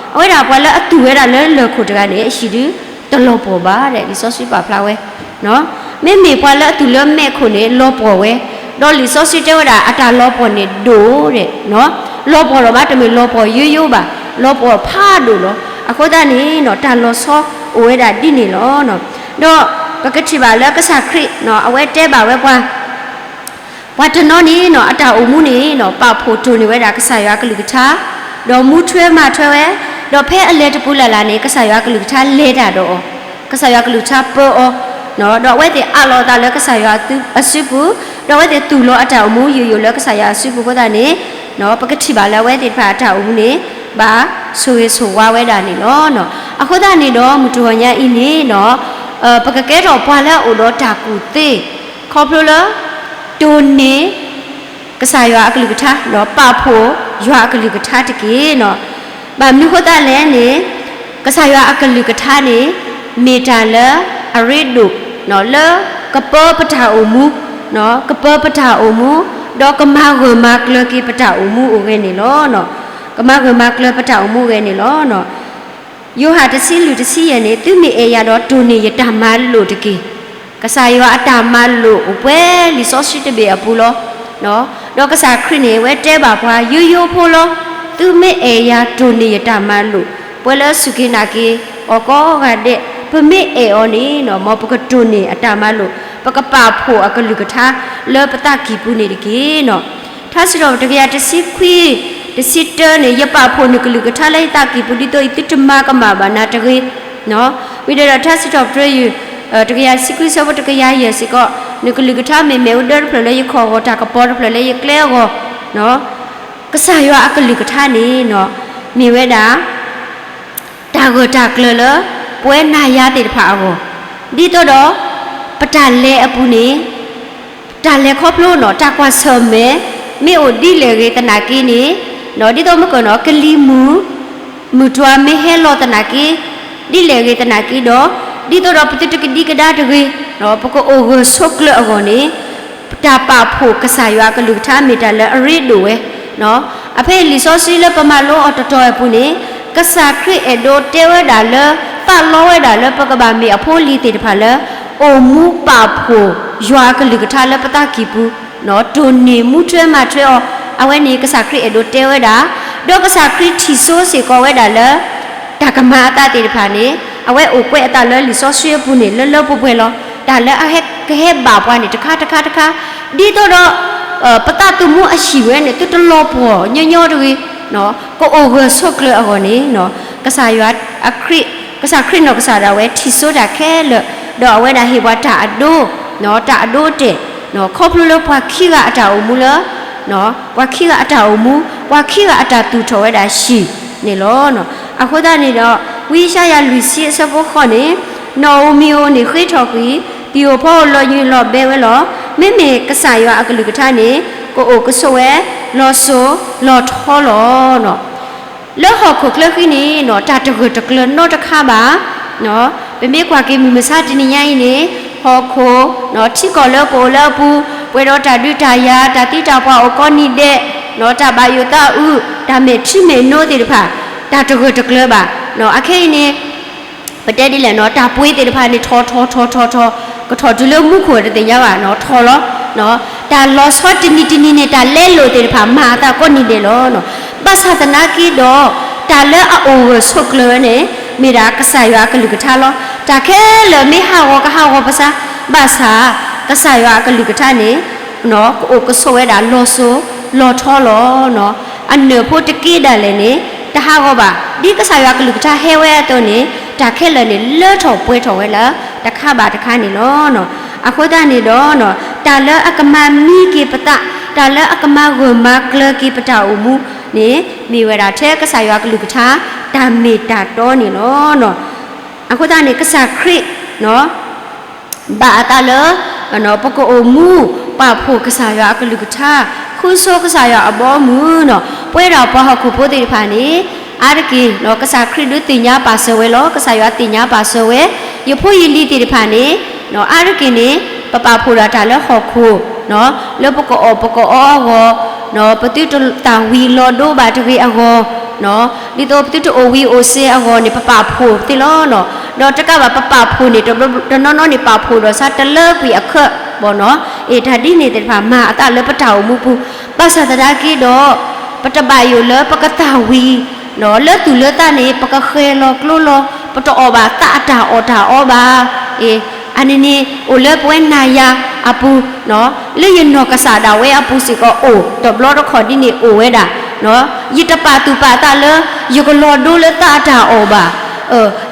အဝဲဒၣ်ပှၤလၢအသူၣ်ဝဲဒၣ်လၢလၢၢ်ခိၣ်တဂၤန့ၣ် အဟံၣ်ဒုးတလီၤပှီၢ်ဘၣ်ဒီး လံာ်စီဆှံပာ်ဖျါဝဲ မ့မ့ၢ်ပှၤလၢအသူၣ်လၢမဲာ်ခိၣ်န့ၣ် လီၤပှီၢ်ဝဲ, ဒီးလံာ်စီဆှံတဲဝဲဒၣ် အတၢ်လီၤပှီၢ်န့ၣ်ဒိၣ်ဒီး, လီၤပှီၢ်လီၤမး တမ့ၢ်လီၤပှီၢ်ယိယိဘၣ်, လီၤပှီၢ်ဖးဒိၣ်လီၤ. အဃိသတးန့ၣ် တၢ်လီၤဆီအိၣ်ဝဲဒၣ်ဒ်န့ၣ်လီၤ. ဒီးပကထံၣ်ဘၣ်လၢကစၢ်ခရံာ် အဝဲတဲဘၣ်ဝဲပှၤ ပှၤတနီၤန့ၣ် အတၢ်အိၣ်မူန့ၣ် ပာ်ဖှိၣ်တိၢ်န့ၢ်ဝဲဒၣ်ကစၢ်ယွၤအကလုၢ်ကထါ, ဒီးမူထွဲမၤထွဲဝဲ, ဒီးဖဲအလဲၤတပူၤလၢ်လၢ်န့ၣ် ကစၢ်ယွၤအကလုၢ်ကထါလဲၤတၢ်ဒီးအီၤ, ကစၢ်ယွၤအကလုၢ်ကထါပၢအီၤ, ဒီးအဝဲသ့ၣ်အးလီၤအသးလၢကစၢ်ယွၤအစုပူၤ, ဒီးအဝဲသ့ၣ်သူၣ်လီၤအတၢ်အိၣ်မူယိာ်ယိာ်လၢကစၢ်ယွၤအစုပူၤအဃိသတးန့ၣ် ပကထံၣ်ဘၣ်လၢအဝဲသ့ၣ်တဖၣ်အတၢ်အိၣ်မူန့ၣ် ဘၣ်ဆိၣ်ဂ့ၤဆိၣ်ဝါဝဲဒၣ်န့ၣ်လီၤ. အဃိသတးန့ၣ်ဒီး မုၢ်တဂီၤညါအံၤန့ၣ် ပကကဲထီၣ်ပှၤလၢအအိၣ်ဒီးတၢ်ကူၣ်သ့ ခီဖျိလၢ တိၢ်န့ၢ် ကစၢ်ယွၤအကလုၢ်ကထါ ဒီးပာ်ဖှိၣ်ယွၤအကလုၢ်ကထါတက့ၢ်. ဘၣ်မနုၤဃိသတးလဲၣ်န့ၣ် ကစၢ်ယွၤအကလုၢ်ကထါန့ၣ် မ့ၢ်တၢ်လၢအရ့ဒိၣ် လၢကပၢပတၢ်အိၣ်မူ, ကပၢပတၢ်အိၣ်မူ, ဒီးကမၤဂၢၢ်မၤကျၢၤက့ၤပတၢ်အိၣ်မူအိၣ်ဂဲၤန့ၣ်လီၤ. ကမၤဂၢၢ်မၤကျၢၤပတၢ်အိၣ်မူအိၣ်ဂဲၤန့ၣ်လီၤ. ယိၤဟၣ်တဆံလွံၢ်တဆံယဲၢ်န့ၣ် သုမ့ၢ်အဲၣ်ယၤဒီးတိၢ်န့ၢ်ယတၢ်မၤလိာ်တက့ၢ်. ကစၢ်ယွၤအတၢ်မၤလိာ်အိၣ်ပှဲၤလံာ်စီဆှံတဘ့ၣ်အပူၤလီၤ. ဒီးကစၢ်ခရံာ်န့ၣ် အဝဲတဲဘၣ်ပှၤယိယိဖိလီၤ. သုမ့ၢ်အဲၣ်ယၤတိၢ်န့ၢ်ယတၢ်မၤလိာ်, ပှၤလၢအစူၢ်က့ၤနာ်က့ၤအီၤကိးဂၤဒဲး, ပမ့ၢ်အဲၣ်အီၤန့ၣ် မ်ပကတိၢ်န့ၢ်အတၢ်မၤလိာ်, ပကပာ်ဖှိၣ်အကလုၢ်ကထါလၢပသးကံၢ်ပူၤန့ၣ်တက့ၢ်. ထါစံးထီၣ်ပတြၢၤတကယၤတဆံခွံ တဆံတၢန့ၣ် ယပာ်ဖှိၣ်နကလုၢ်ကထါလၢယသးကံၢ်ပူၤဒ်သိးအံၤ သုတမၤကမၣ်ဘၣ်နၤတဂ့ၤ. ဝံၤဒီးထါစံးထီၣ်ပတြၢၤယုၢ် တကယၤတဆံခွံဆၢဖိတကယၤယဲၢ်စ့ၢ်ကီး, နကလုၢ်ကထါမ့ၢ်မ့ၣ်အူဒၢတဖျၢၣ်လၢယခီၣ်အဂီၢ်, တၢ်ကပီၤတဖျၢၣ်လၢယကျဲအဂီၢ်, ကစၢ်ယွၤအကလုၢ်ကထါန့ၣ် မ့ၢ်ဝဲဒၣ် တၢ်ဂၢၢ်တၢ်ကျၢၤလၢ ပဝဲနၤယၤသ့ၣ်တဖၣ်အဂီၢ်, ဒ်သိးဒီး ပတၢ်လဲၤအပူၤန့ၣ် တၢ်လဲၤခီဖျိနီၤ တၢ်ကွၢ်ဆၢၣ်မဲာ် မ့ၢ်အိၣ်ဒ်လဲၣ်ဂ့ၤသနာ်က့န့ၣ် ဒ်သိးမုၢ်ကၢၢ်နီၤ ကလံၤမုၢ် မုၢ်တွၤမ့ၢ်ဟဲလီၤသနာ်က့, ဒ်လဲၣ်ဂ့ၤသနာ်က့ဒီး, ဒ်သိးဒီးပသုတကဒံကဒါတဂ့ၤ, ပကအိၣ်ဂၢၢ်ဆိးကျၢၤအဂီၢ်န့ၣ်, တၢ်ပာ်ဖှိၣ်ကစၢ်ယွၤအကလုၢ်ကထါမ့ၢ်တၢ်လၢအရ့ဒိၣ်ဝဲ. အဖဲအံၤလံာ်စီဆှံလၢပမၤလိအီၤတတီၤအပူၤန့ၣ်, ကစၢ်ခရံာ်အဲၣ်ဒိးတဲဝဲဒၣ်လၢ သးလီဝဲဒၣ်လၢပကဘၣ်မ့ၢ်အဖိအလံၤသ့ၣ်တဖၣ်လၢ အိၣ်မူပာ်ဖှိၣ်ယွၤအကလုၢ်ကထါလၢပသးကံၢ်ပူၤ, တိၢ်န့ၢ်မူထွဲမၤထွဲအီၤ, အဝဲန့ၣ်ကစၢ်ခရံာ်အဲၣ်ဒိးတဲဝဲဒၣ်, ဒီးကစၢ်ခရံာ်ထံၣ်စိစ့ၢ်ကီးဝဲဒၣ်လၢ တၢ်ကမၤအသးသ့ၣ်တဖၣ်န့ၣ်, အဝဲအိၣ်ကွဲးအသးလၢလံာ်စီဆှံအပူၤန့ၣ် လၢလၢပှဲၤပှဲၤလီၤ. တၢ်လၢအကဟဲဘၣ်ပှၤန့ၣ် တခါတခါတခါ, ဒ်သိးဒီး ပသးသမူအဟံၣ်ဝဲန့ၣ် သုတလီၤပှီၢ်ညီညီတဂ့ၤ, ကအိၣ်ဂၢၢ်ဆိးကျၢၤအဂီၢ်န့ၣ်, ကစၢ်ယွၤ ကစၢ်ခရံာ်နီၢ်ကစၢ်ဒၣ်ဝဲထံၣ်စိတၢ်ခဲလၢာ်, ဒီးအဝဲဒၣ်ဟ့ၣ်ပှၤတၢ်အဒိ, တၢ်အဒိအတဲာ်, ခီဖျိလၢပှၤခံဂၤအတၢ်အိၣ်မူလၢ ပှၤခံဂၤအတၢ်အိၣ်မူ, ပှၤခံဂၤအတၢ်သူၣ်ထီၣ်ဝဲဒၣ်ဟံၣ်န့ၣ်လီၤ. အဃိသတးန့ၣ်ဒီး ဝံယၡါယၤလွံၢ်ဆံအဆၢဖိဃိးန့ၣ်, နီၣ်ဧိၤမံၤဧိၤန့ၣ်ဃ့ထီၣ်ကွံာ်, သံၣ်ဧိၤဖီဧိၤလီၤယံၤလီၤဘဲဝဲလီၤ. မ့မ့ၢ်ကစၢ်ယွၤအကလုၢ်ကထါန့ၣ်, ကအိၣ်ကဆိးဝဲ, လီၤစိၤ, လီၤထီလီၤ. လၢဟီၣ်ခိၣ်ချၢဃံန့ၣ် တၢ်တဂၢၢ်တကျၢၤနီတခါဘၣ်. ပမ့ၢ်ကွၢ်က့ၤမုၢ်မဆါတနံၤညါအံၤန့ၣ်, ဟီၣ်ခိၣ်, ထံကီၢ်လၢပအိၣ်လၢအပူၤ, ပှဲၤဒီးတၢ်ဒုးတၢ်ယၤ, တၢ်သံတၢ်ပှၢ်အိၣ်ကိးနံၤဒဲး, တၢ်ဘၣ်ယိၣ်သးအုး, တၢ်မဲာ်ထံမဲာ်နိသ့ၣ်တဖၣ်, တၢ်တဂၢၢ်တကျၢၤဘၣ်. အခဲအံၤန့ၣ် ပတဲဒ်လဲၣ်နီၤ, တၢ်ပှ့ၤသ့ၣ်တဖၣ်န့ၣ် ထီၣ်ထီၣ်ထီၣ်ထီၣ်ထီၣ်, ကထီၣ်တုၤလၢမူခိၣ်တသ့ၣ်ညါဘၣ်နီၤ, ထီၣ်လီၤ. တၢ်လီၤဆီတနံၤတနံၤန့ၣ် တၢ်လဲလိာ်သ့ၣ်တဖၣ် မၤအသးကိးနံၤဒဲးလီၤ. ဘၣ်ဆၣ်သနာ်က့ဒီး, တၢ်လၢအအိၣ်ဂၢၢ်ဆိးကျၢၤဝဲန့ၣ်, မ့ၢ်ဒၣ်ကစၢ်ယွၤအကလုၢ်ကထါလီၤ. တၢ်ခဲလၢာ်မ့ၢ်ဟးဂီၤကဟးဂီၤပစး, ဘၣ်ဆၣ်, ကစၢ်ယွၤအကလုၢ်ကထါန့ၣ် ကအိၣ်ကဆိးဝဲဒၣ်လီၤစိၤ, လီၤထီလီၤ. အနၢၣ်ဖိတက့ဒၣ်လဲာ်န့ၣ်, တဟးဂီၤဘၣ်. ဒ်ကစၢ်ယွၤအကလုၢ်ကထါဟဲဝဲအသိးန့ၣ်, တၢ်ခဲလၢာ်န့ၣ် လၢထီၣ်ပှဲၤထီၣ်ဝဲလၢ တခါဘၣ်တခါန့ၣ်လီၤ. အဃိသတးန့ၣ်ဒီး, တၢ်လၢအကမၤမံက့ၤပသး, တၢ်လၢအကမၤဂၢၢ်မၤကျၢၤက့ၤပတၢ်အိၣ်မူန့ၣ်, မ့ၢ်ဝဲဒၣ်ထဲကစၢ်ယွၤအကလုၢ်ကထါ, တၢ်မ့ၢ်တၢ်တီန့ၣ်လီၤ. အဃိသတးန့ၣ် ကစၢ်ခရံာ် ဘၣ်အသးလၢ ပကအိၣ်မူပာ်ဖှိၣ်ကစၢ်ယွၤအကလုၢ်ကထါ, ဃုဆိကစၢ်ယွၤအဘီအမုၢ်နီၤ, ပဝဲဒၣ်ပှၤဟီၣ်ခိၣ်ဖိသ့ၣ်တဖၣ်န့ၣ်, အါတက့ၢ် ကစၢ်ခရံာ်ဒုးသ့ၣ်ညါပာ်စၢၤဝဲလီၤ. ကစၢ်ယွၤသ့ၣ်ညါပာ်စၢၤဝဲ, ယဖိယလံၤသ့ၣ်တဖၣ်န့ၣ်, အါတက့ၢ်န့ၣ် ပပာ်ဖှိၣ်ဒီးတၢ်လၢဟီၣ်ခိၣ်, လၢပကအီၣ်ပကအီအဂီၢ်, ပသုတသၣ်ဝံၤလီၤဒိဘၣ်တဂ့ၤအဂီၢ်, ဒ်သိးပသုတအိၣ်ဝံၤအိၣ်စဲအဂီၢ်န့ၣ် ပပာ်ဖှိၣ်သ့လီၤ. ဒီးတကးဘၣ်ပပာ်ဖှိၣ်န့ၣ် တနီၤနီၤန့ၣ် ပာ်ဖှိၣ်ဒီးဆါတလၢကွံာ်အခၢးဘၣ်နီၤ. အ့ တၢ်ဒ်န့ၣ်သ့ၣ်တဖၣ် မၤအသးလၢပတၢ်အိၣ်မူပူၤ, ဘၣ်ဆၣ်သနာ်က့ဒီး, ပတဘၣ်ယိၣ်လၢပကသၣ်ဝံၤ, လၢသူၣ်လၢသးန့ၣ် ပကဃဲၤလီၤကျိလီၤ, ပတအီၣ်ဘၣ်သးအတၢ်အီၣ်တၢ်အီဘၣ်. အ့ အန့ၣ်န့ၣ် အိၣ်လၢပဝဲနၤယၤအပူၤ, လၢယနီၢ်ကစၢ်ဒၣ်ဝဲအပူၤစ့ၢ်ကီးအိၣ်, တဘျီတခီၣ်ဒ်န့ၣ်အိၣ်ဝဲဒၣ်, ယတပာ်သူၣ်ပာ်သးလၢ ယကလီၤဒိလၢသးအတၢ်အီၣ်ဘၣ်,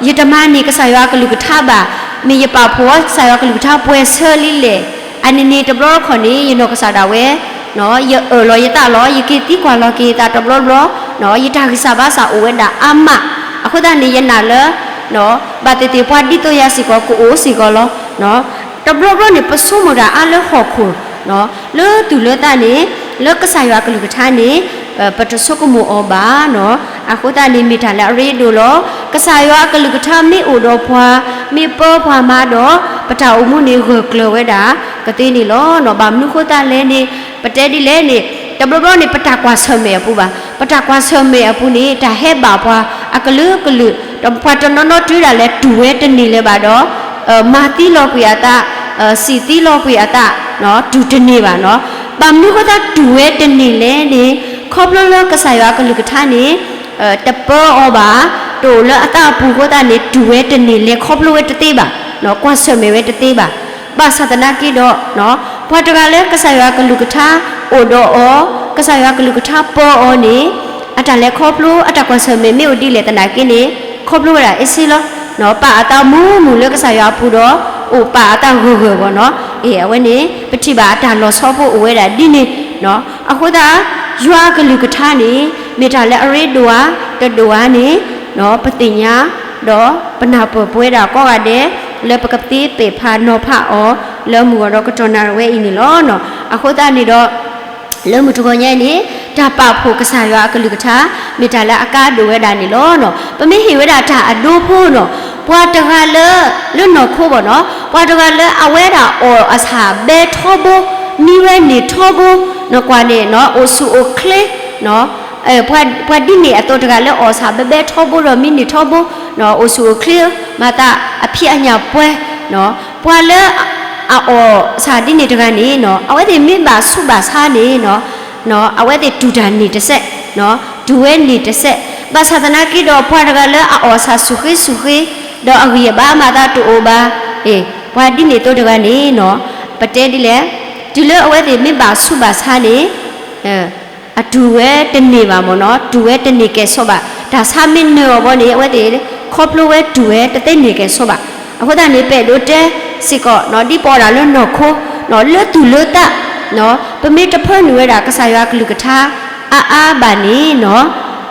ယတမၤန့ၢ်ကစၢ်ယွၤအကလုၢ်ကထါဘၣ်, မ့ၢ်ယပာ်ဖှိၣ်ကစၢ်ယွၤအကလုၢ်ကထါပှဲၤဆၢလံလဲၣ်. အန့ၣ်န့ၣ်တဘျီတခီၣ်န့ၣ် ယနီၢ်ကစၢ်ဒၣ်ဝဲ ယအၢၣ်လီၤယသးလီၤ, ယက့ၤသံကွၢ်လီၤက့ၤယသးတဘျီဘျီ, ယတၢ်ဂံၢ်စၢ်ဘါစၢ်အိၣ်ဝဲဒၣ်အါမး. အဃိသတးန့ၣ် ယနာ်လၢ ဘၣ်သ့ၣ်သ့ၣ်ပှၤဒ်သိးယၤစ့ၢ်ကီးကအိၣ်စ့ၢ်ကီးလီၤ. တဘျီဘျီန့ၣ် ပဆိကမိၣ်တၢ်အါလၢဟီၣ်ခိၣ်, လၢသူၣ်လၢသးန့ၣ်, လၢကစၢ်ယွၤအကလုၢ်ကထါန့ၣ်, ပတဆိကမိၣ်အီၤဘၣ်နီၤ. အဃိသတးန့ၣ် မ့ၢ်တၢ်လၢအရ့ဒိၣ်လီၤ. ကစၢ်ယွၤအကလုၢ်ကထါမ့ၢ်အိၣ်ဒီးပှၤ, မ့ၢ်ပၢပှၤမၤဒီး, ပတၢ်အိၣ်မူန့ၣ်ဂၢၢ်ကျၢၤဝဲဒၣ်ကသ့န့ၣ်လီၤ. ဘၣ်မနုၤဃိသတးလဲၣ်န့ၣ်, ပတဲဒ်လဲၣ်န့ၣ်, တဘျီဘျီန့ၣ် ပတၢ်ကွၢ်ဆၢၣ်မဲာ်အပူၤဘၣ်. ပတၢ်ကွၢ်ဆၢၣ်မဲာ်အပူၤန့ၣ် တၢ်ဟဲဘၣ်ပှၤအကလုာ်ကလုာ်, ဒီးပှၤတနီၤနီၤတုၤဒၣ်လဲာ်တူၢ်ဝဲတန့ၢ်လၢၤဘၣ်ဒီး, မၤသံလီၤကွံာ်အသး, စံးသံလီၤကွံာ်အသး, တူၢ်တန့ၢ်ဘၣ်နီၤ. ဘၣ်မနုၤဃိသတးတူၢ်ဝဲတန့ၢ်လဲၣ်န့ၣ်, ခီဖျိလၢကစၢ်ယွၤအကလုၢ်ကထါန့ၣ်, တပၢအီၤဘၣ်, တအိၣ်လၢအသးအပူၤအဃိသတးန့ၣ် တူၢ်ဝဲတန့ၢ်လဲၣ် ခီဖျိဝဲတသ့ဘၣ်, ကွၢ်ဆၢၣ်မဲာ်ဝဲတသ့ဘၣ်. ဘၣ်ဆၣ်သနာ်က့ဒီး, ပှၤတဂၤလၢကစၢ်ယွၤအကလုၢ်ကထါအိၣ်ဒီးအီၤ, ကစၢ်ယွၤအကလုၢ်ကထါပၢအီၤန့ၣ်, အတၢ်လဲၤခီဖျိအတၢ်ကွၢ်ဆၢၣ်မဲာ်မ့ၢ်အိၣ်ဒ်လဲၣ်သနာ်က့န့ၣ်, ခီဖျိဝဲဒၣ်အ့ၣ်စ့လီၤ. ပာ်အသးမူမူလၢကစၢ်ယွၤအပူၤဒီး, အိၣ်ပာ်အသးဂၢၢ်ဂၢၢ်ဘၣ်နီၤ. အ့ၣ် အဝဲန့ၣ် ပထံၣ်ဘၣ်အတၢ်လီၤဆီဖိအိၣ်ဝဲဒၣ်ဒ်န့ၣ်. အဃိသတး, ယွၤအကလုၢ်ကထါန့ၣ် မ့ၢ်တၢ်လၢအရ့ဒိၣ်ဧါ, တဒိၣ်ဧါန့ၣ်, ပသ့ၣ်ညါ, ဒီးပနၢ်ပၢၢ်ပဝဲဒၣ်ကိးဂၤဒဲး, လၢပကသ့ပဲာ်ဖးနီၤဖးအီၤ, လၢမုၢ်ဂီၤဒီးကတီၢ်နၣ်ရံၣ်ဝဲအံၤန့ၣ်လီၤ. အဃိသတးန့ၣ်ဒီး, လၢမုၢ်တဂီၤညါအံၤန့ၣ်, တၢ်ပာ်ဖှိၣ်ကစၢ်ယွၤအကလုၢ်ကထါ မ့ၢ်တၢ်လၢအကါဒိၣ်ဝဲဒၣ်န့ၣ်လီၤ. ပမ့ၢ်ဟ့ၣ်ဝဲဒၣ်တၢ်အဒိဖိနီၤ, ပှၤတဂၤလၢ လၢနီၢ်ခိဘၣ်နီၤ, ပှၤတဂၤလၢအဝဲဒၣ်အီၣ်အဆၣ်ဘဲထီဘိ, မံဝဲန့ၣ်ထီဘိ, နကွၢ်န့ၣ် အိၣ်ဆူၣ်အိၣ်ချ့ ပှၤဒ်န့ၣ်အသိးတဂၤလၢအီၣ်ဆၣ်ဘဲဘဲထီဘိဒီးမံန့ၢ်ထီဘိ, အိၣ်ဆူၣ်အိၣ်ချ့ မၤသးအဖံးအညၣ်ပှဲၤ, ပှၤလၢအအီၣ်ဆၣ်ဒ်န့ၣ်တဂၤန့ၣ် အဝဲသ့ၣ်မ့ၢ်ဘၣ်ဆူးဘၣ်ဆါန့ၣ် အဝဲသ့ၣ်တူၢ်တၢ်န့ၢ်တစဲး, တူၢ်ဝဲန့ၢ်တစဲး, ဘၣ်ဆၣ်သနာ်က့ဒီး ပှၤတဂၤလၢအအီၣ်ဆၣ်ဆူၣ်ဃ့ဆူၣ်ဃ့ ဒီးအဂံၢ်အဘါမၤသးတအိၣ်ဘၣ်, ပှၤဒ်န့ၣ်သိးတဂၤန့ၣ် ပတဲဒ်လဲၣ်, တုၤလၢအဝဲသ့ၣ်မ့ၢ်ဘၣ်ဆူးဘၣ်ဆါန့ၣ် အတူၢ်ဝဲတန့ၢ်ဘၣ်မ့ၢ်နီၤ, တူၢ်ဝဲတန့ၢ်ကဲၣ်ဆိးဘၣ်, တၢ်ဆါမ့ၢ်နၢၤအီၤဘီန့ၣ် အဝဲသ့ၣ်ခီဖျိဝဲတူၢ်ဝဲတသ့န့ၢ်ကဲၣ်ဆိးဘၣ်. အဃိသတးန့ၣ် ပအဲၣ်ဒိးတဲစ့ၢ်ကီး ဒ်ပအိၣ်ဒၣ်လၢနီၢ်ခိ လၢသူၣ်လၢသး ပမ့ၢ်တဖၢနုာ်ဝဲဒၣ်ကစၢ်ယွၤအကလုၢ်ကထါအါအါဘၣ်န့ၣ်နီၤ,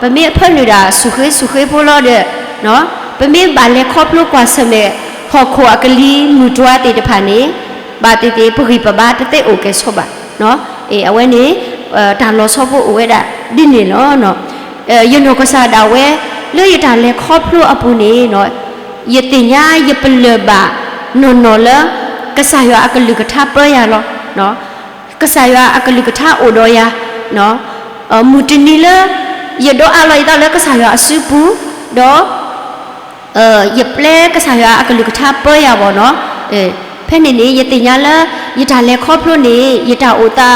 ပမ့ၢ်ဖၢနုာ်ဒၣ်ဆူၣ်ဃ့ဆူၣ်ဃ့ဖိလီၤဒီး ပမ့ၢ်ဘၣ်လဲၤခီဖျိကွၢ်ဆၢၣ်မဲာ် ဟီၣ်ခိၣ်အကလံၤမုၢ်တွၤသ့ၣ်တဖၣ်န့ၣ် ဘၣ်သ့ၣ်သ့ၣ် ပဂံၢ်ပဘါတသ့အိၣ်ကဲၣ်ဆိးဘၣ်. အဝဲန့ၣ် တၢ်လီၤဆီဖိအိၣ်ဝဲဒၣ်ဒ်န့ၣ်လီၤ. ယနီၢ်ကစၢ်ဒၣ်ဝဲ လၢယတၢ်လဲၤခီဖျိအပူၤန့ၣ် ယသ့ၣ်ညါယပလၢၢ်ဘၣ်နီၢ်နီၢ်လၢ ကစၢ်ယွၤအကလုၢ်ကထါပၢယၤလီၤ. ကစၢ်ယွၤအကလုၢ်ကထါအိၣ်ဒီးယၤ, မုၢ်တနံၤလၢ ယဒိးအးလီၤယသးလၢကစၢ်ယွၤအစုပူၤ, ဒီး ယပျဲကစၢ်ယွၤအကလုၢ်ကထါပၢယၤဘီနီၤ. ဖဲန့ၣ်န့ၣ် ယသ့ၣ်ညါလၢ ယတၢ်လဲၤခီဖျိန့ၣ် ယတၢ်အိၣ်သး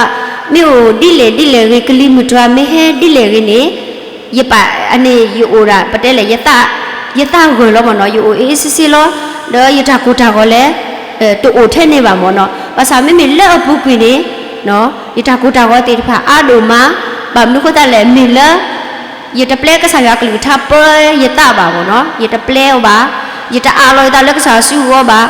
မ့ၢ်အိၣ်ဒ်လဲၣ်ဒ်လဲၣ်ဂ့ၤ ကလံၤမုၢ်တွၤမ့ၢ်ဟဲဒ်လဲၣ်ဂ့ၤန့ၣ် ယပာ်အန့ၣ် ယအိၣ်ဒၣ် ပတဲလဲၣ် ယသးဂၢၢ်လီၤမ့ၢ်နီၤ, ယအိၣ်အ့ၣ်စ့စ့လီၤ. ဒီးယတၢ်ကိၢ်တၢ်ဂီၤလဲၣ် တအိၣ်ထဲန့ၣ်ဘၣ်မ့ၢ်နီၤ. ဘၣ်ဆၣ်မ့မ့ၢ်လၢအပူၤကွံာ်န့ၣ် ယတၢ်ကိၢ်တၢ်ဂီၤသ့ၣ်တဖၣ်အါဒိၣ်မး, ဘၣ်မနုၤဃိသတးလဲၣ် မ့ၢ်လၢ ယတပျဲကစၢ်ယွၤအကလုၢ်ကထါပၢယသးဘၣ်မ့ၢ်နီၤ, ယတပျဲအီၤဘၣ်, ယတအးလီၤယသးလၢကစၢ်ယွၤစုဂီၢ်ဘၣ်,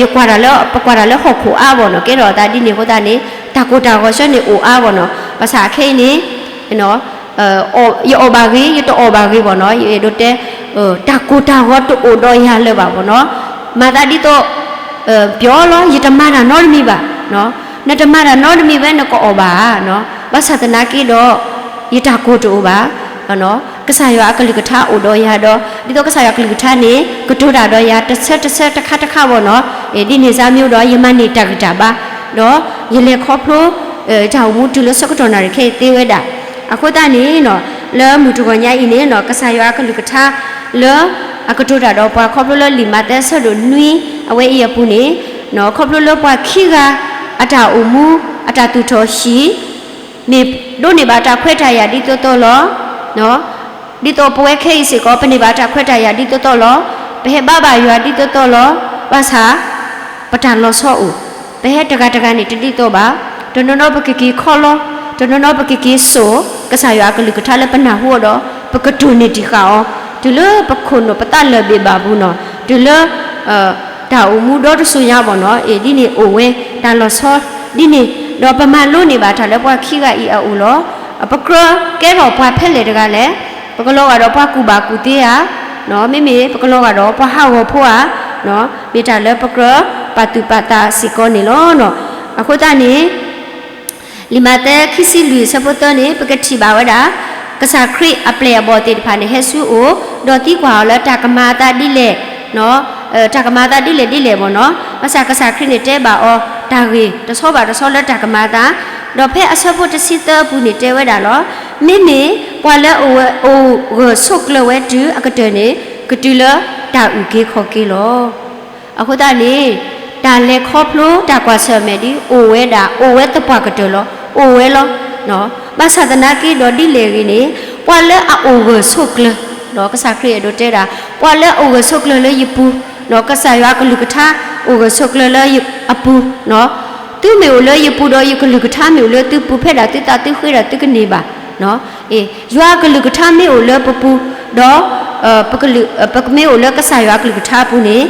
ယကွၢ်တၢ်လၢ ပကွၢ်တၢ်လၢဟီၣ်ခိၣ်အါဘၣ်နီၤ, ကဲထီၣ်အသးဒ်န့ၣ်အဃိသတးန့ၣ် တၢ်ကိၢ်တၢ်ဂီၤဆၢန့ၣ်အိၣ်အါဘၣ်နီၤ. ဘၣ်ဆၣ်ခဲအံၤန့ၣ် ယအီၣ်ဘၣ်ဂ့ၤ ယတအီၣ်ဘၣ်ဂ့ၤဘၣ်နီၤ, ယအဲၣ်ဒိးတဲ တၢ်ကိၢ်တၢ်ဂီၤတအိၣ်ဒီးယၤလၢၤဘၣ်ဘၣ်နီၤ. မၤသးဒ်သိး ပျီလီၤ ယတမၤတၢ်နီတမံၤဘၣ်, နတမၤတၢ်နီတမံၤဘၣ် နကအီၣ်ဘၣ်ဧါ, ဘၣ်ဆၣ်သနာ်က့ဒီး ယတၢ်ကိၢ်တအိၣ်ဘၣ်, ကစၢ်ယွၤအကလုၢ်ကထါအိၣ်ဒီးယၤဒီး ဒ်သိးကစၢ်ယွၤကလုၢ်ကထါန့ၣ် ကတိၤတၢ်ဒီးယၤတဆၢတဆၢတခါတခါဘၣ်နီၤ, ဒ်န့ၣ်စါမံၤဒီး ယမၤန့ၢ်တၢ်ဂံၢ်တၢ်ဘါ, ဒီးယလဲၤခီဖျိ တၢ်အိၣ်မူတုၤလၢဆၢကတီၢ်နၣ်ရံၣ်ခဲအံၤသ့ဝဲဒၣ်. အဃိသတးန့ၣ် လၢမုၢ်တဂီၤညါအံၤန့ၣ် ကစၢ်ယွၤအကလုၢ်ကထါလၢ အကတိၤတၢ်ဒီးပှၤခီဖျိလၢလံာ်မးသဲအဆၢဒိၣ်နွံ အဝဲအံၤအပူၤန့ၣ် ခီဖျိလၢပှၤခံဂၤ အတၢ်အိၣ်မူ အတၢ်သူၣ်ထီၣ်ဟံၣ် မ့ၢ်ဒိးန့ၢ်ဘၣ်တၢ်ခွဲးတၢ်ယာ်ဒ်သိးသိးလီၤ. ဒ်သိးပဝဲခဲအံၤစ့ၢ်ကီး ပန့ၢ်ဘၣ်တၢ်ခွဲးတၢ်ယာ်ဒ်သိးသိးလီၤ. ပဟဲဘါဘၣ်ယွၤဒ်သိးသိးလီၤ. ဘၣ်ဆၣ် ပတၢ်လီၤဆီအိၣ်, ပဟဲတဂၤတဂၤန့ၣ်တဒ်သိးဘၣ်. တနီၤနီၤပကက့ၤခီလီၤ, တနီၤနီၤပကက့ၤစိာ် ကစၢ်ယွၤအကလုၢ်ကထါလၢပနၢ်ဟူအီၤဒီး ပကတိၢ်န့ၢ်တံာ်ဃာ်အီၤ, တုၤလၢပခိၣ်နူာ်ပသးလၢာ်ဘ့ၣ်ဘၣ်ပူၤနီၤ, တုၤလၢ တၢ်အိၣ်မူဒီတစိၤညါဘၣ်နီၤ, အ့ၣ် ဒ်န့ၣ်အိၣ်ဝဲ တၢ်လီၤဆီဒ်န့ၣ်, ဒီးပမၤလိန့ၢ်ဘၣ်တၢ်လၢပှၤခံဂၤအံၤအအိၣ်လီၤ. ပကြၢးကဲထီၣ်ပှၤဖဲလဲၣ်တဂၤလဲၣ်, ပကလီၤဂာ်ဒီးပှၤကူၣ်ဘၣ်ကူၣ်သ့ဧါ, မ့မ့ၢ်ပကလီၤဂာ်ဒီးပှၤဟးဂီၤဖိဧါ, မ့ၢ်တၢ်လၢပကြၢးပာ်သူၣ်ပာ်သးစ့ၢ်ကီးန့ၣ်လီၤ. အဃိသတးန့ၣ် လံာ်မးသဲခံဆံလွံၢ်အဆၢဖိသၢန့ၣ် ပကထံၣ်ဘၣ်ဝဲဒၣ် ကစၢ်ခရံာ်အပျဲၢ်အဘီၣ်သ့ၣ်တဖၣ်န့ၣ် ဟဲဆူအအိၣ်, ဒီးသံကွၢ်အီၤလၢတၢ်ကမၤအသးဒ်လဲၣ်, တၢ်ကမၤအသးဒ်လဲၣ်ဒ်လဲၣ်ဘၣ်နီၤ. ဘၣ်ဆၣ်ကစၢ်ခရံာ်န့ၣ်တဲဘၣ်အီၤတၢ်ဂ့ၢ်တဆီဘၣ်တဆီလၢတၢ်ကမၤအသး, ဒီးဖဲအဆၢဖိတဆံသၢအပူၤန့ၣ်တဲဝဲဒၣ်လီၤ. မ့မ့ၢ်ပှၤလၢအအိၣ်ဂၢၢ်ဆိးကျၢၤဝဲတုၤအကတၢၢ်န့ၣ် ကတုၤလၢတၢ်အုၣ်က့ၤခီၣ်က့ၤလီၤ. အဃိသတးန့ၣ် တၢ်လဲၤခီဖျိတၢ်ကွၢ်ဆၢၣ်မဲာ်ဒ်အိၣ်ဝဲဒၣ် အိၣ်ဝဲသပှၢ်ကတၢၢ်လီၤ. အိၣ်ဝဲလီၤ. ဘၣ်ဆၣ်သနာ်က့ဒီးဒ်လဲၣ်ဂ့ၤန့ၣ် ပှၤလၢအအိၣ်ဂၢၢ်ဆိးကျၢၤ, ကစၢ်ခရံာ်အဲၣ်ဒိးတဲဒၣ် ပှၤလၢအအိၣ်ဂၢၢ်ဆိးကျၢၤလၢယပူၤ, ကစၢ်ယွၤအကလုၢ်ကထါအိၣ်ဂၢၢ်ဆိးကျၢၤလၢအပူၤ, သုမ့ၢ်အိၣ်လၢယပူၤဒီးယကလုၢ်ကထါမ့ၢ်အိၣ်လၢသုပူၤ ဖဲဒၣ်သုသးသုဃ့ဒီးသုကန့ၢ်ဘၣ်. ယွၤအကလုၢ်ကထါမ့ၢ်အိၣ်လၢပပူၤ, ဒီး ပကမ့ၢ်အိၣ်လၢကစၢ်ယွၤအကလုၢ်ကထါအပူၤန့ၣ်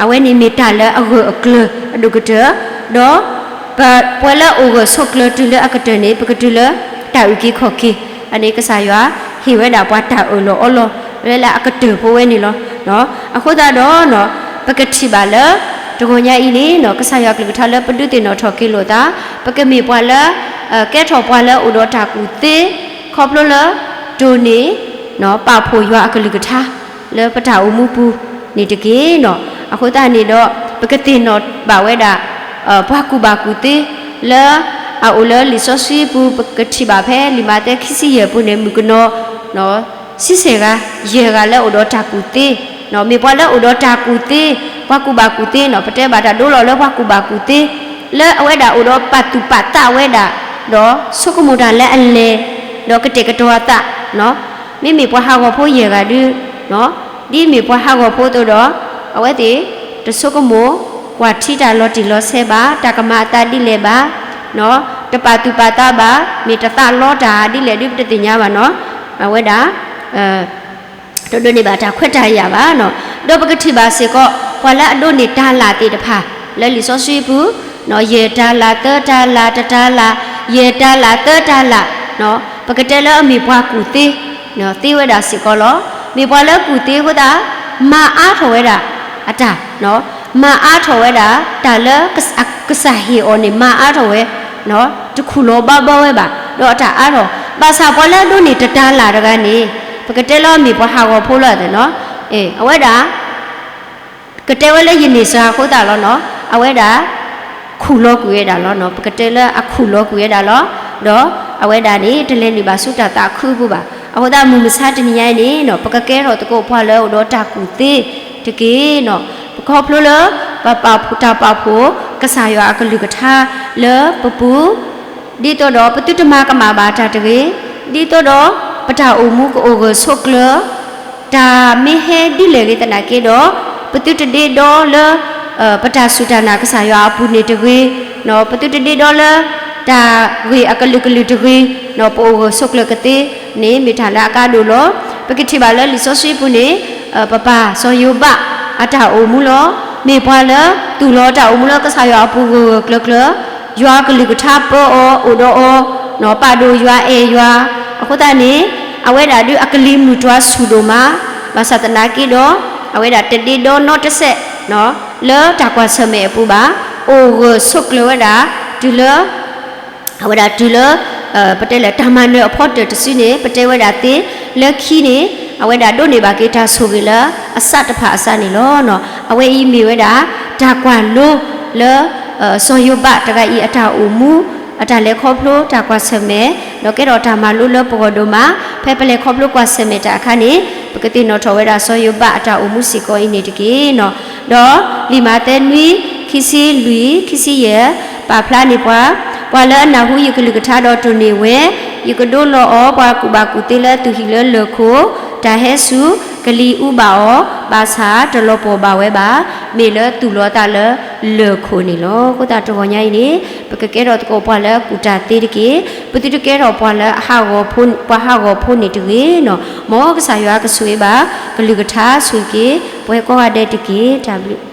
အဝဲန့ၣ်မ့ၢ်တၢ်လၢအဂၢၢ်အကျၢၤအဒိၣ်ကတၢၢ်, ဒီး ပှၤလၢအအိၣ်ဂၢၢ်ဆိးကျၢၤတုၤလၢအကတၢၢ်န့ၣ် ပကတုၤလၢတၢ်အုၣ်က့ၤခီၣ်က့ၤ, အန့ၣ်ကစၢ်ယွၤဟ့ၣ်ဝဲဒၣ်ပှၤတၢ်အၢၣ်လီၤအီလီၤ လၢအကတၢၢ်ဖိဝဲန့ၣ်လီၤ. အဃိသတးဒီး ပကထံၣ်ဘၣ်လၢ တဂီၤညါအံၤန့ၣ် ကစၢ်ယွၤကလုၢ်ကထါလၢပဒုးသ့ၣ်နီၣ်ထီၣ်က့ၤလိာ်သး, ပကမ့ၢ်ပှၤလၢ ကဲထီၣ်ပှၤလၢအအိၣ်ဒီးတၢ်ကူၣ်သ့ ခီဖျိလၢ တိၢ်န့ၢ် ပာ်ဖှိၣ်ယွၤအကလုၢ်ကထါ လၢပတၢ်အိၣ်မူပူၤန့ၣ်တက့ၢ်နီၤ. အဃိသတးန့ၣ်ဒီး ပကသ့ၣ်နီၣ်ဘၣ်ဝဲဒၣ် ပှၤကူၣ်ဘၣ်ကူၣ်သ့ လၢအအိၣ်လၢလံာ်စီဆှံပူၤ ပကထံၣ်ဘၣ်ဖဲလံာ်မးသဲခံဆံယဲၢ်ပူၤန့ၣ် မုၣ်ကနီၤ ဆံဆဲၣ်ဂၤ ယဲၢ်ဂၤလၢအအိၣ်ဒီးတၢ်ကူၣ်သ့, မ့ၢ်ပှၤလၢအအိၣ်ဒီးတၢ်ကူၣ်သ့, ပှၤကူၣ်ဘၣ်ကူၣ်သ့နီၤ, ပတဲဘၣ်တၢ်ဒိလီၤလၢပှၤကူၣ်ဘၣ်ကူၣ်သ့, လၢအဝဲဒၣ်အိၣ်ဒီးပာ်သူၣ်ပာ်သးဝဲဒၣ်, ဒီးဆိကမိၣ်တၢ်လၢအလဲၤ, ဒီးကတဲာ်ကတီၤအသး, မ့မ့ၢ်ပှၤဟးဂီၤဖိယဲၢ်ဂၤဒု, ဒ်မ့ၢ်ပှၤဟးဂီၤဖိအသိးဒီး, အဝဲသ့ၣ် တဆိကမိၣ် ကွၢ်ထံတၢ်လီၤတံၢ်လီၤဆဲးဘၣ်, တၢ်ကမၤအသးဒ်လဲၣ်ဘၣ်, တပာ်သူၣ်ပာ်သးဘၣ်, မ့ၢ်တသးလီတၢ်ဒ်လဲၣ်ဒု ပတသ့ၣ်ညါဘၣ်နီၤ, အဝဲဒၣ် တဒိးန့ၢ်ဘၣ်တၢ်ခွဲးတၢ်ယာ်ဘၣ်နီၤ. ဒီးပကထံၣ်ဘၣ်စ့ၢ်ကီး ပှၤလၢအဒိးန့ၢ်တၤလၣ်သ့ၣ်တဖၣ် လၢလံာ်စီဆှံပူၤ, ယဲၢ်တၤလၣ်, သၢတၤလၣ်, တတၤလၣ်, ယဲၢ်တၤလၣ်, သၢတၤလၣ်, ပကတဲလၢအမ့ၢ်ပှၤကူၣ်သ့, သ့ဝဲဒၣ်စ့ၢ်ကီးလီၤ. မ့ၢ်ပှၤလၢကူၣ်သ့အဃိသတး, မၤအါထီၣ်ဝဲဒၣ်အတၢ်, မၤအါထီၣ်ဝဲဒၣ် တၢ်လၢကစၢ်ဟ့ၣ်အီၤန့ၣ် မၤအါထီၣ်ဝဲ, တခူၣ်လီၤဘၣ်ဘၣ်ဝဲဘၣ်, ဒီးအတၢ်အါထီၣ်, ဘၣ်ဆၣ်ပှၤလၢအဒိးန့ၢ်တတၤလၣ်တဂၤန့ၣ်, ပကတဲလၢအမ့ၢ်ပှၤဟးဂီၤဖိလီၤနီၤ, အဝဲဒၣ် ကတဲဝဲလၢယန့ၢ်စှၤအဃိသတးလီၤနီၤ, အဝဲဒၣ် ခူၣ်လီၤကွံာ်ဝဲဒၣ်လီၤနီၤ, ပကတဲလၢအခူၣ်လီၤကွံာ်ဝဲဒၣ်လီၤ, ဒီးအဝဲဒၣ်န့ၣ် တလဲၤနုာ်ဘၣ်ဆူတၢ်သးခုအပူၤဘၣ်. အဃိသတးမုၢ်မဆါတနံၤညါအံၤန့ၣ်နီၤ, ပကကဲထီၣ်သကိးပှၤလၢအအိၣ်ဒီးတၢ်ကူၣ်သ့တက့ၢ်နီၤ, ပခီဖျိလၢ ပပာ်ဖှိၣ်တၢ်ပာ်ဖှိၣ် ကစၢ်ယွၤအကလုၢ်ကထါလၢပပူၤ ဒ်သိးဒီးပသုတမၤကမၣ်ဘၣ်တၢ်တဂ့ၤ, ဒ်သိးဒီး ပတၢ်အိၣ်မူကအိၣ်ဂၢၢ်ဆိးကျၢၤ, တၢ်မ့ၢ်ဟဲဒ်လဲၣ်ဂ့ၤသနာ်က့ဒီး, ပသုတဒ့ဒီလၢ ပတၢ်စူၢ်တၢ်နာ်ကစၢ်ယွၤအပူၤန့ၣ်တဂ့ၤ, ပသုတဒ့ဒီလၢ တၢ်ဂ့ၢ်အကလုာ်ကလုာ်တဂ့ၤ, ပအိၣ်ဂၢၢ်ဆိးကျၢၤကသ့န့ၣ် မ့ၢ်တၢ်လၢအကါဒိၣ်လီၤ. ပကထံၣ်ဘၣ်လၢလံာ်စီဆှံပူၤန့ၣ်, ပပၢ်စီၤယိၤဘး အတၢ်အိၣ်မူလီၤ. မ့ၢ်ပှၤလၢသူၣ်လီၤတၢ်အိၣ်မူလၢကစၢ်ယွၤအပူၤဂၢၢ်ဂၢၢ်ကျၢၤကျၢၤ, ယွၤကလုၢ်ကထါပၢအီၤအိၣ်ဒီးအီၤ, ပာ်ဒိၣ်ယွၤအဲၣ်ယွၤ, အဃိသတးန့ၣ် အဝဲဒၣ်ဒုးအကလံၤမုၢ်တွၤဆူၣ်ဒိၣ်မး, ဘၣ်ဆၣ်သနာ်က့ဒီး အဝဲဒၣ်တဒ့ဒီနီတစဲး လၢတၢ်ကွၢ်ဆၢၣ်မဲာ်အပူၤဘၣ်, အိၣ်ဂၢၢ်ဆိးကျၢၤဝဲဒၣ် တုၤလၢ အဝဲဒၣ်တုၤလၢ ပတဲလၢတၢ်မၤနၢၤအဖီတၢၣ်တစုန့ၣ် ပတဲဝဲဒၣ်သ့, လၢခံန့ၣ် အဝဲဒၣ်ဒိးန့ၢ်ဘၣ်က့ၤတၢ်ဆိၣ်ဂ့ၤလၢအစးတဖၣ်အစးန့ၣ်လီၤ. အဝဲအံၤမ့ၢ်ဝဲဒၣ် တၢ်ကွၢ်လိလၢ စီၤယိၤဘးတဂၤအံၤအတၢ်အိၣ်မူ, အတၢ်လဲၤခီဖျိတၢ်ကွၢ်ဆၢၣ်မဲာ်, ဒီးကဲထီၣ်တၢ်မၤလိလၢပဂီၢ်ဒိၣ်မး, ဖဲပလဲၤခီဖျိကွၢ်ဆၢၣ်မဲာ်တၢ်အခါန့ၣ် ပကသ့ၣ်နီၣ်ထီၣ်ဝဲဒၣ်စီၤယိၤဘးအတၢ်အိၣ်မူစ့ၢ်ကီးအံၤန့ၣ်တက့ၢ်နီၤ. ဒီးလံာ်မးသဲနွံ ခံဆံလွံၢ် ခံဆံယဲၢ် ပာ်ဖျါန့ၢ်ပှၤ, ပှၤလၢအနၢ်ဟူယကလုၢ်ကထါဒီးတိၢ်န့ၢ်ဝဲ, ယကဒိလီၤအီၤ ပှၤကူၣ်ဘၣ်ကူၣ်သ့လၢသူၣ်ဟံၣ်လၢလၢၢ်ခိၣ်, တၢ်ဟဲစူၤကလံၤအူဘၣ်အီၤ, ဘၣ်ဆၣ်တလီၤပှီၢ်ဘၣ်ဝဲဘၣ်, မ့ၢ်လၢသူၣ်လီၤသးလၢလၢၢ်ခိၣ်န့ၣ်လီၤ. အဃိသတးတဂီၤညါအံၤန့ၣ် ပကကဲထီၣ်သကိးပှၤလၢအကူၣ်တၢ်သ့တက့ၢ်. ပသုတကဲထီၣ်ပှၤလၢအဟးဂီၤဖိ, ပှၤဟးဂီၤဖိန့ၣ်တဂ့ၤနီၤ. မ်ကစၢ်ယွၤကဆိၣ်ဂ့ၤဘၣ် ကလုၢ်ကထါဆိၣ်ဂ့ၤက့ၤ ပှၤကိးဂၤဒဲးတက့ၢ်. တၢ်ဘျုး